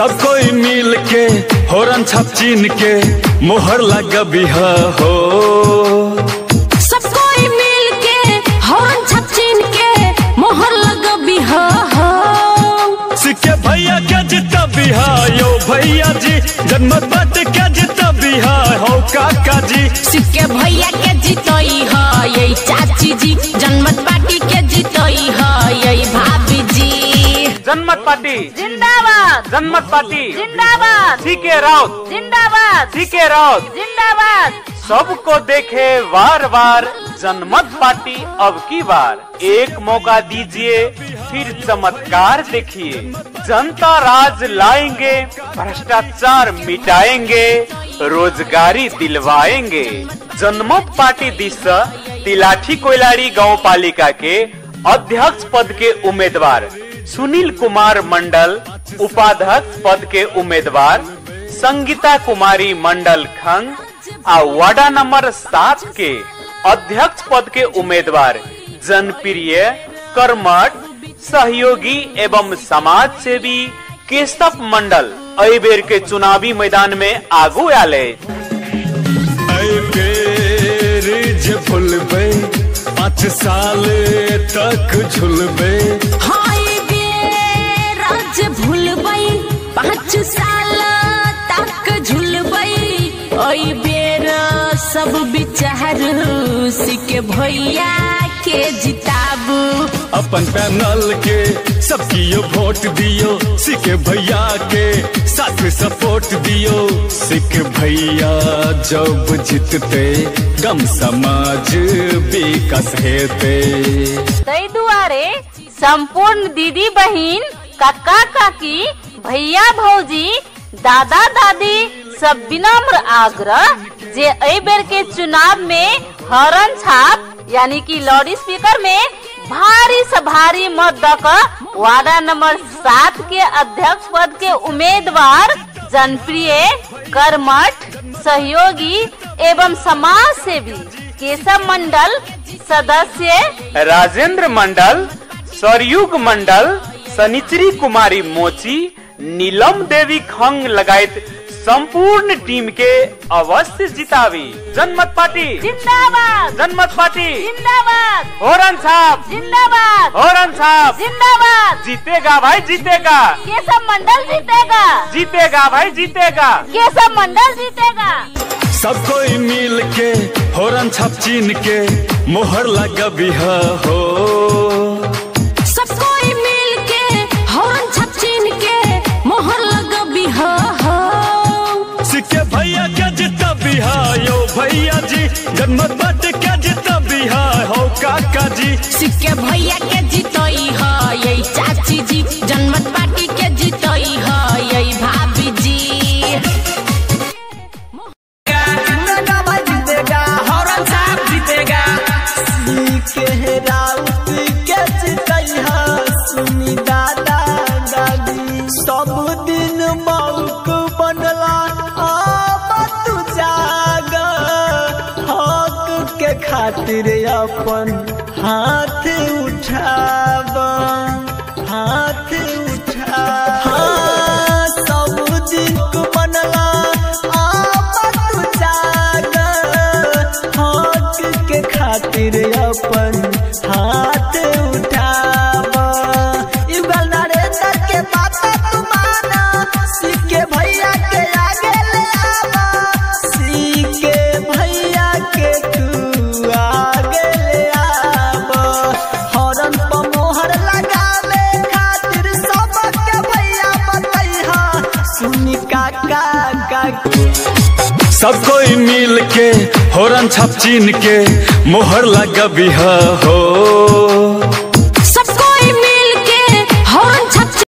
सब कोई मिल के होरन छाप चीन के मोहर लगबी हो। सब कोई मिल के होरन छाप चीन के मोहर लगबी हो। सिक्के भैया के जितबी यो भैया जी, जनमत पार्टी के जितबी हो काका जी। सिक्के भैया के जितई है चाची जी, जनमत पार्टी के जितई है भाभी जी। जनमत पार्टी जिंदाबाद, जनमत पार्टी जिंदाबाद, सीके राउत जिंदाबाद, सीके राउत जिंदाबाद। सबको देखे बार बार जनमत पार्टी अब की बार, एक मौका दीजिए फिर चमत्कार देखिए। जनता राज लाएंगे, भ्रष्टाचार मिटाएंगे, रोजगारी दिलवाएंगे। जनमत पार्टी दिस तिलाठी कोइलाड़ी गाँव पालिका के अध्यक्ष पद के उम्मीदवार सुनील कुमार मंडल, उपाध्यक्ष पद के उम्मीदवार संगीता कुमारी मंडल खंग आ वार्डा नंबर 7 के अध्यक्ष पद के उम्मीदवार जनप्रिय कर्मठ सहयोगी एवं समाज सेवी केशव मंडल एहि बेर के चुनावी मैदान में आगू आले। भूलबे 5 साल तक झुलबे, भूलबै 5 साल तक झुलबै। ओई बेर सब विचार सिके भैया के जिताबू। अपन पैनल के सबकियो वोट दियो, सिके भैया के साथ सपोर्ट दियो। सिख भैया जब जीतते गम समाज विकास हेते। तै दुआरे संपूर्ण दीदी बहिन, काका काकी, भैया भौजी, दादा दादी सब विनम्र आग्रह जे एहि बेर के चुनाव में हरन छाप यानी कि लाउड स्पीकर में भारी से भारी मत the वार्डा नंबर 7 के अध्यक्ष पद के उम्मीदवार जनप्रिय कर्मठ सहयोगी एवं समाज सेवी केशव मंडल, सदस्य राजेंद्र मंडल, सरयुग मंडल, सनिचरी कुमारी मोची, नीलम देवी खंग लगायत संपूर्ण टीम के अवश्य जितावी। जनमत पार्टी जिंदाबाद, जनमत पार्टी जिंदाबाद, होरन साहब जिंदाबाद, होरन साहब जिंदाबाद। जीतेगा भाई जीतेगा, केशव मंडल जीतेगा, जीतेगा भाई जीतेगा, केशव मंडल जीतेगा। सब कोई मिल के होरन छाप चीन के मोहर लगबी हो। सब कोई मिल के होरन छाप चीन के मोहर लगबी हो। सिक्के भैया के जितबी यो भैया जी, जनमत पार्टी के जितबी हो काका जी। सिक्के भैया के जितई है चाची जी, जनमत पार्टी के जितई है भाभी जी। जीतेगा हॉर्न साहब जीतेगा, सीके राउत के जितई सुनी दादा दादी। सब दिन मौक बनला तू जाग, हक के खातिर अपन हाथ उठाब, हाथ उठा। हाँ, सब दिन बनला तू जाग, हक के खातिर अपन हाथ उठाब। युगल नरेंद्र के बात तू माना, सीके भैया के आगे ले आवा, सीके भैया के तू आगे ले आवा। हॉर्न पर मोहर लगावे खातिर सबके भैया बतैहा, सुनी काका काकी। सब कोई मिल के होरन छाप चीन के मोहर लगबी हो।